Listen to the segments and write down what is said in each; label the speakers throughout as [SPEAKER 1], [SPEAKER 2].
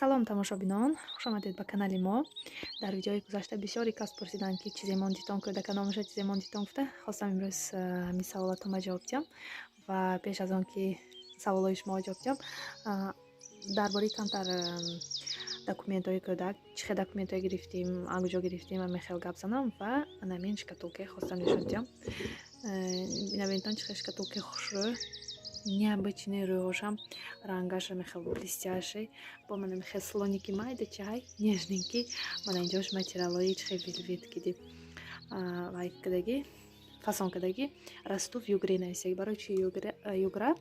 [SPEAKER 1] Салом, тамошобинон, хушомадед ба канали мо. Дар видеои гузашта бисёре кас пурсиданд, ки чизе мондитон, кӯдака номаша чизе мондитон гуфта. Хостам имрӯз ҳамин саволатонба ҷавоб диҳам ва пеш аз он ки саволҳои шуморо ҷавоб диҳам, дар бораи камтар документҳои кӯдак, чӣ хел документҳое гирифтем, куҷо гирифтем, ҳамин хел гап занам. Ва анамин шкатулкае хостам нишон диҳам. Бинабинтон, чӣ хел шкатулкаи хушрӯ, необычный рӯҳошам, рангаша мехел блестящий, бо мана мехел слоники майда чай, нежненький. Мана инҷош материалҳои чихел вельвет киди вай кадаги, фасон кадаги. «Расту в Югре» нависаги. Барои чи Югра?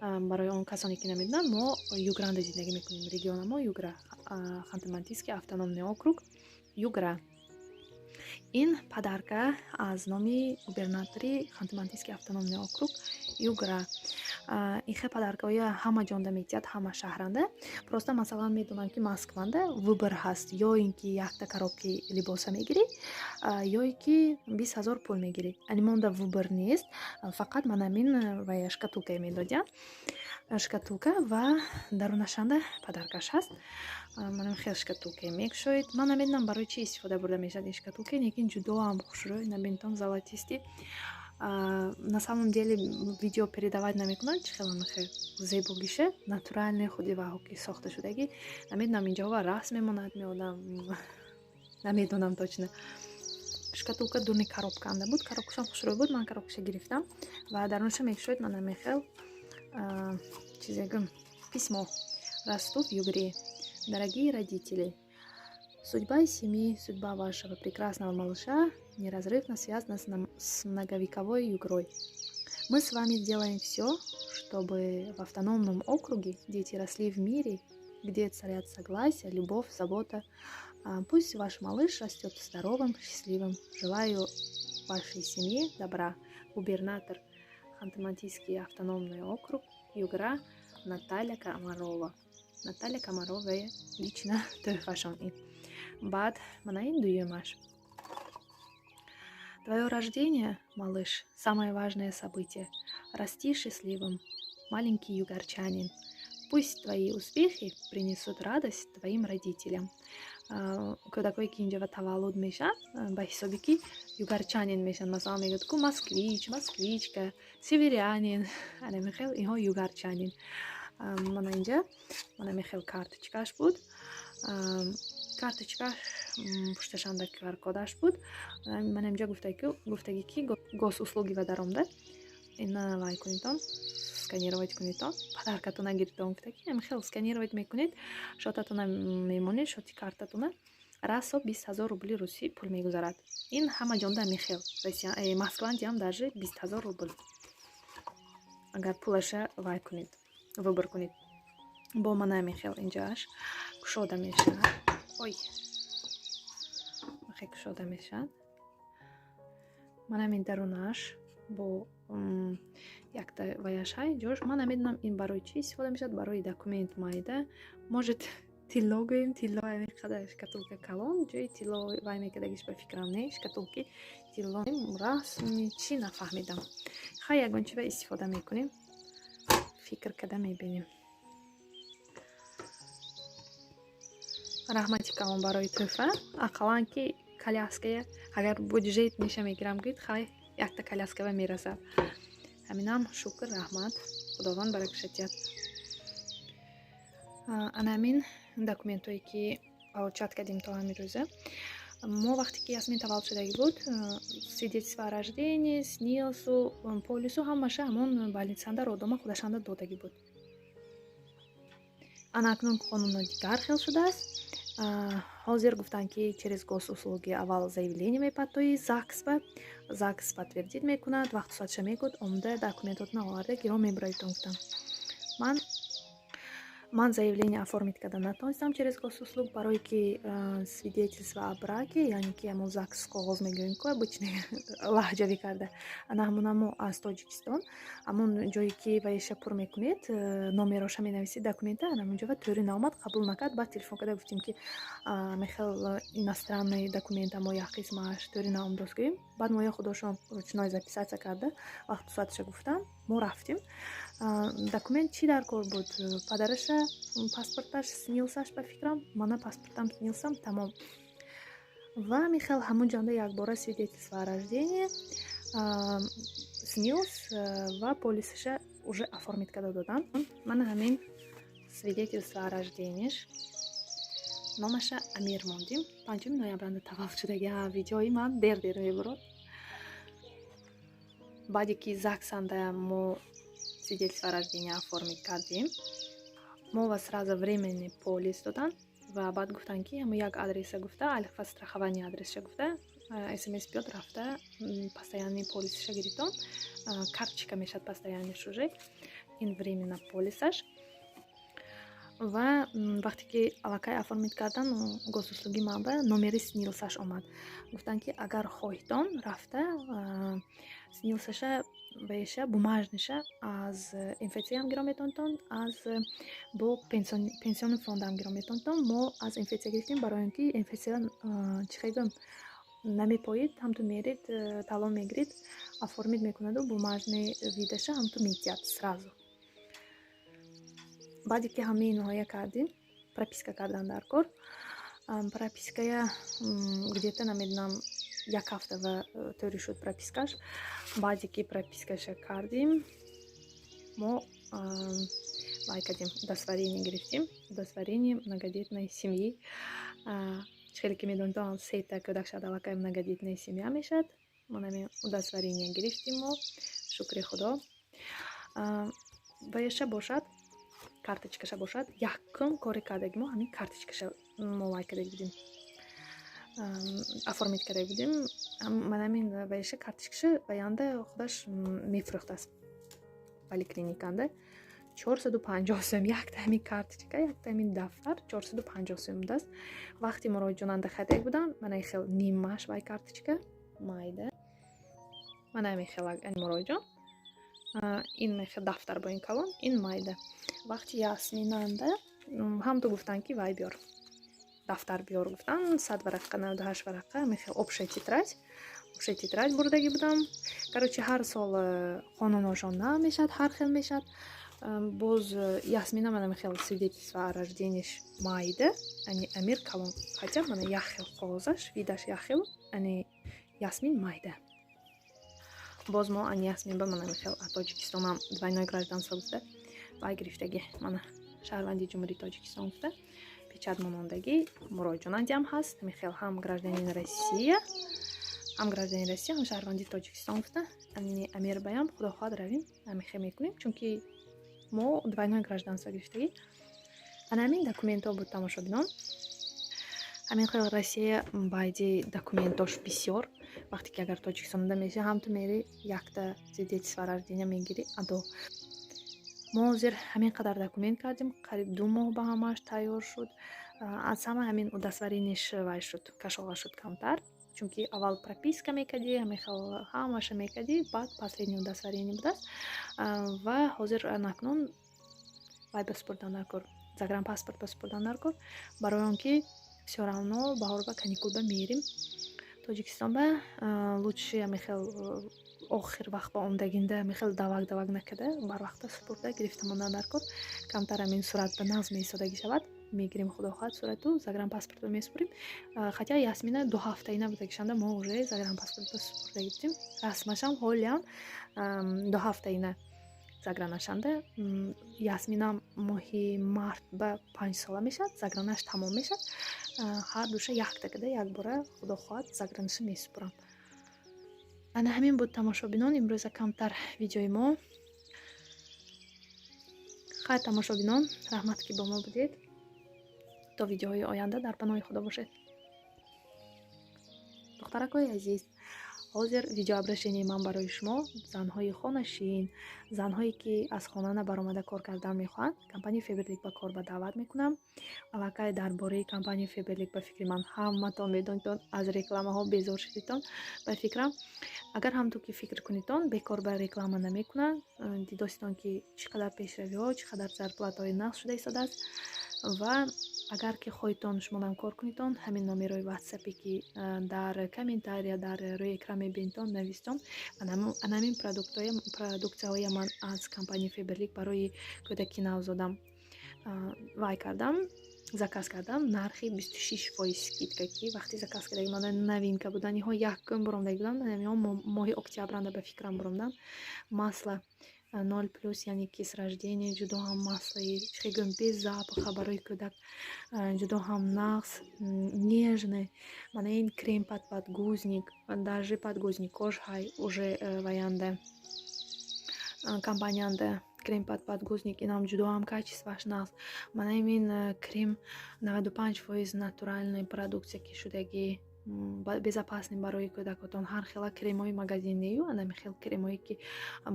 [SPEAKER 1] Барои он касоне ки намедонанд, мо Югранда зиндагӣ мекунем, региона мо Югра, Ханты-Мансийский автономный округ, Югра. Ин подарка аз номи губернатори Ханты-Мансийский автономный округ Югра. Ин хел подаркаҳоя ҳама ҷонда метиҳад, ҳама шаҳранда. Просто, масалан, медонам, ки Москванда выбор ҳаст: ё ин ки якта коробки либоса мегирӣ, ё ин ки 20 000 пул мегирӣ. Анимонда выбор нест, фақат манамин вая шкатулкае медодиям, шкатулка ва дарунашанда подаркаш ҳаст. Манам хел шкатулкае мекушоед. Ман намедонам, барои чӣ истифода бурда мешавад ин шкатулка, лекин ҷудоам хушрӯй, набинтон, золотистый. На самом деле видео передавать намекунад, чӣ хел хел зебогише, натуральный, худи ваҳо ки сохта шудагӣ. Намедонам, инҷова расм мемонад меодам, намедонам точно. Шкатулка дуни коробкаанда буд, коробкашам хушрӯй буд, ман коробкаша гирифтам. Ва дарунаша мекушоед, мана мехел чизе гум, письмо. «Расту в Югре. Дорогие родители, судьба семьи, судьба вашего прекрасного малыша неразрывно связана с многовековой Югрой. Мы с вами сделаем все, чтобы в автономном округе дети росли в мире, где царят согласие, любовь, забота. Пусть ваш малыш растет здоровым, счастливым. Желаю вашей семье добра. Губернатор Ханты-Мансийский автономный округ Югра Наталья Комарова». Наталья Комарова лично тӯҳфашон ин. Баъд мана ин дуюмаш. «Твое рождение, малыш, самое важное событие. Расти счастливым, маленький югорчанин. Пусть твои успехи принесут радость твоим родителям». Кӯдакое ки инҷа таваллуд мешаванд, ба ҳисоби ки югорчанин мешаванд. Масалан, мегӯяд ку москвич, москвичка, северянин, ана мехел инҳо югорчанин. Мана инҷа мана мехел карточкаш буд, карточкаш пушташанда qr-кодаш буд. Мана инҷа гуфтагӣ, ки госуслуги ва даромда ина вай кунедон, сканировать кунедон, подаркатона гиритон гуфтаги. Хел сканировать мекунед, шотатона мемонед, шоти картатона, расо 20 000 рубли русӣ пул мегузарад. Ин ҳама ҷонда мехел, Москвандиам даже 20 000 рубл, агар пулаша вай кунед, выбор кунед. Бо мана мехел инҷааш кушода мешавад, ой, хе кушода мешавад. Манамин дарунаш бо якта ваяш ҳай ҷош. Ман намедонам, ин барои чӣ истифода мешавад, барои документ майда, может, тилло гӯем. Тилло қадар шкатулка калон, ҷои тилло вай мекардагиш ба фикрам не, шкатулки тилло расми чӣ, нафаҳмидам. Хай, ягон чива истифода мекунем, фикр карда мебинем. Раҳмати калон барои тӯҳфа. Ақаллан ки коляская, агар бюджет меша мегирам гӯед, хай, якта коляскава мерасад. Ҳаминам шукр, раҳмат, Худованд баракаша диҳад. Ана ҳамин документҳое ки получать кардем то ҳамин рӯза. Мо вақте ки Ясмин таваллуд шудагӣ буд, свидетельство о рождении, СНИЛСу, полису, ҳамаша ҳамон больницанда роддома худашанда додагӣ буд. Ана акнун қонуно дигар хел шудааст. Ҳозир гуфтанд, ки через госуслуги аввал заявление мепартоӣ ЗАГСба, ЗАГС подтвердить мекунад, вақту соатша мегӯяд, омда документотона оварда гиро мебароитон гуфтанд. Ман заявление оформить карда натонистам через госуслуг, барое ки свидетельство о браке, яъне ки ҳамон ЗАГС коғоз мегӯем ку, обычный лаҳҷавӣ карда, ана ҳамона мо аз Тоҷикистон, ҳамон ҷое ки ваеша пур мекунед, номероша менависед документа, ана ҳамон ҷо тӯри наомад, қабул накард. Баъд телефон карда гуфтем, ки мехел иностранный документа мо як қисмаш тӯри наомдост гӯем. Баъд моя худошон ручной записаться карда, вақту соаташа гуфтам, мо рафтем. Документ чӣ дар кор буд? Падараша паспорташ, СНИЛСаш, ба фикрам, мана паспортам, СНИЛСам, тамом. Ва михел ҳамун ҷонда якбора свидетельство о рождении, СНИЛС ва полисаша уже оформить карда додам. Мана ҳамин свидетельство о рождениеш. Номаша Амир мондим. 5 ноябранда таваллуд шудаги. Видеои ман дер дер мебурод. Баъде ки ЗАГСанда мо свидетельство о рождения оформить кардем, мо ва сразу временный полис доданд ва баъд гуфтанд, ки ҳамо як адреса гуфта, Альфа страхование адресша гуфта, СМС биёд, рафта постоянный полисша гирифтон, карточка мешад постоянныйш уже, ин временно полисаш. Ва вақте ки аллакай оформить кардан, Госуслуги маба номери СНИЛСаш омад. Гуфтанд, ки агар хоҳитон, рафта СНИЛСаша веша, бумажныйша аз МФЦам гиро метонтон, аз бо пенсионный фондам гиро метонтон. Мо аз МФЦ гирифтем, барои он ки МФЦ чӣ хел намепоид, ҳамту мерид, талон мегирид, оформить мекунаду бумажный видаша ҳамту медиҳад сразу. Баъде ки ҳамаи инҳоя кардем, прописка кардан дар кор. Пропиская где-то, намедонам, як ҳафта ва тӯрӣ шуд пропискаш. Баъде ки пропискаша кардем, мо вай кардем, удостоверение гирифтем, удостоверение многодетной семьи. Чӣ хеле ки медонед, сета кӯдак шавад, аллакай многодетная семья мешавад. Манами удостоверение гирифтем мо, шукри Худо. Ваяша бошад, карточкаша бошад, якум кори кардаги мо ҳамин карточкаша мо вай кардаги будем, оформить карда будем. Манамин ваяша, карточкаша ваянда худаш мефурӯхтааст поликлиниканда 450 сӯм якта ҳамин карточка, якта ҳамин дафтар 450 сӯм будааст. Вақти муроҷиатонанда харидаг будам, мана хел нимаш вай карточка майда, мана ҳамин хел муроҷиат, ин мехел дафтар бо ин калон, ин майда. Вақти Ясминанда ҳамту гуфтанд, ки вай биёр, дафтар биёр, гуфтанд, 100 варақа, 98 варақа, мехел общая тетрадь, общая тетрадь бурдагӣ будам. Короче, ҳар сол қонуношон нав мешавад, ҳар хел мешавад. Боз Ясмина мана мехел свидетельство о рождениеш майда, ани Амир калон, хотя мана як хел қоғозаш, видаш як хел, ани Ясмин майда. Боз мо ани Ясмин ба мана мехел Тоҷикистонам двойное гражданство гуфта вай гирифтагӣ, мана шаҳрванди Ҷумҳурии Тоҷикистон гуфта печать монондагӣ. Муроҷиатонандиам ҳаст, мехел ҳам гражданин Россия, ҳам гражданин Россия, ҳам шаҳрванди Тоҷикистон гуфта. Ани Амир баям, Худо хоҳад, равем, амихе мекунем, чунки мо двойное гражданство гирифтагӣ. Ана ҳамин документҳо буд, тамошобинон. Ҳамин хел Россия байди документош бисёр. Вақте ки агар Тоҷикистонда меши, ҳамту мери, якта свидетельство рождения мегирӣ, адо. Мо ҳозир ҳамин қадар документ кардем, қариб 2 моҳ ба ҳамааш тайёр шуд. Аз ҳама ҳамин удостоверениеш вай шуд, кашола шуд камтар, чунки аввал прописка мекардӣ, ҳамин хел ҳамаша мекардӣ, баъд последний удостоверение будааст. Ва ҳозир накнун вай ба супурдан дар кор, загранпаспорт ба супурдан дар кор, барои он ки всё равно баҳор ба каникул ба мерим Тоҷикистон. Ба лучше ҳамин хел охир вақт ба омдагинда ҳамин хел давак давак накарда, барвақта супурда гирифта мондан дар кор. Камтар ҳамин сурат ба нағз меистодагӣ шавад, мегирем, Худо хоҳад, сурату загранпаспортро месупурем. Хотя Ясмина 2 ҳафтаина будагишанда мо уже загранпаспортро супурдагӣ будем. Расмашам ҳолиам 2 ҳафтаина загранашанда. Ясминам моҳи март ба 5 сола мешавад, загранаш тамом мешавад. Ҳар душа якта када якбора, Худо хоҳад, загранаша месупурам. Ана ҳамин буд, тамошобинон, имрӯза камтар видеои мо. Хайр, тамошобинон, раҳмат, ки бо мо будед. То видеоҳои оянда дар паноҳи Худо бошед. Духтаракҳои азиз, ҳозир видеообращенияи ман барои шумо, занҳои хонашин, занҳое ки аз хона набаромада кор кардан мехоҳанд. Компанияи Фаберлик ба кор ба даъват мекунам. Аллакай дар бораи компанияи Фаберлик, ба фикри ман, ҳаматон медонитон, аз рекламаҳо безор шудитон, ба фикрам. Агар ҳамту ки фикр кунитон, бекор ба реклама намекунанд. Дидоститон, ки чӣ қадар пешравиҳо, чӣ қадар зарплатаҳои нағз шуда истодааст ва Агар ки хоҳедтон, шумонам кор кунедтон, ҳамин номерои ватсапе, ки дар комментария, дар рӯи экран мебинедтон, навистон. Анамин продукцияҳоя ман аз компанияи Фаберлик барои кӯдаки навзодам вай кардам, заказ кардам. Нархи 26% скидка, ки вақти заказ кардаги ман новинка будан, иҳо якум буромдаги буданд. Иҳо моҳи октябранда, ба фикрам, буромдан. Масло 0+, яъне ки с рождения, ҷудо ҳам маслои чӣ гӯем, без запаха, барои кӯдак ҷудо ҳам нағз, нежный. Мана ин крем под подгузник, даже подгузникош ҳай уже ваянда компаниянда крем под подгузник, инам ҷудо ҳам качествоаш нағз. Мана ин крем 95% натуральный продукция ки шудагӣ, безопасный барои кӯдакотон. Ҳар хела кремҳои магазинию анами хел кремҳое, ки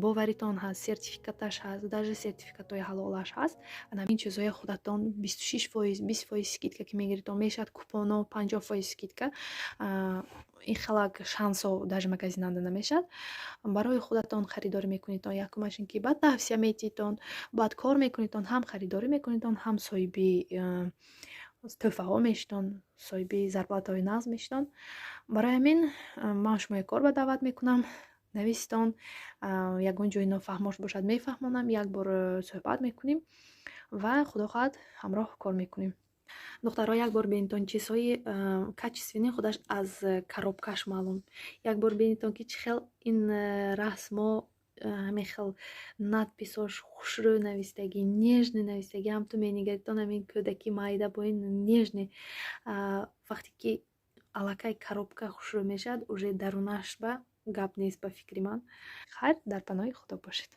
[SPEAKER 1] боваритон ҳаст, сертификаташ ҳаст, даже сертификатҳои ҳалолаш ҳаст. Анамин чизҳои худатон 26%, 20% скидка ки мегиритон, мешавад купоно 50% скидка. Ин хелак шансо даже магазинанда намешавад. Барои худатон харидорӣ мекунедтон, якумаш ин ки баъд тавсия метиҳедтон, баъд кор мекунедтон, ҳам харидорӣ мекунедтон, ҳам соҳиби тӯҳфаҳо мешитон, соҳиби зарплатаҳои нағз мешитон. Барои ҳамин ман шумои кор ба даъват мекунам. Нависитон, ягон ҷои нофаҳмош бошад, мефаҳмонам, як бор суҳбат мекунем ва, худо хоҳад, ҳамроҳ кор мекунем. Духтарҳо, як бор бинитон, чизҳои качественный худаш аз коробкаш маълум. Як бор бинитон, ки чӣ хел ин расмо, ҳамин хел надписош хушрӯ навистагӣ, нежный навистагӣ. Ҳам ту менигаритон, ҳамин кӯдаки майда бо ин нежный. Вақте ки аллакай коробка хушрӯ мешавад, уже дарунаш ба гап нест, ба фикри ман. Хайр, дар паноҳи Худо бошед.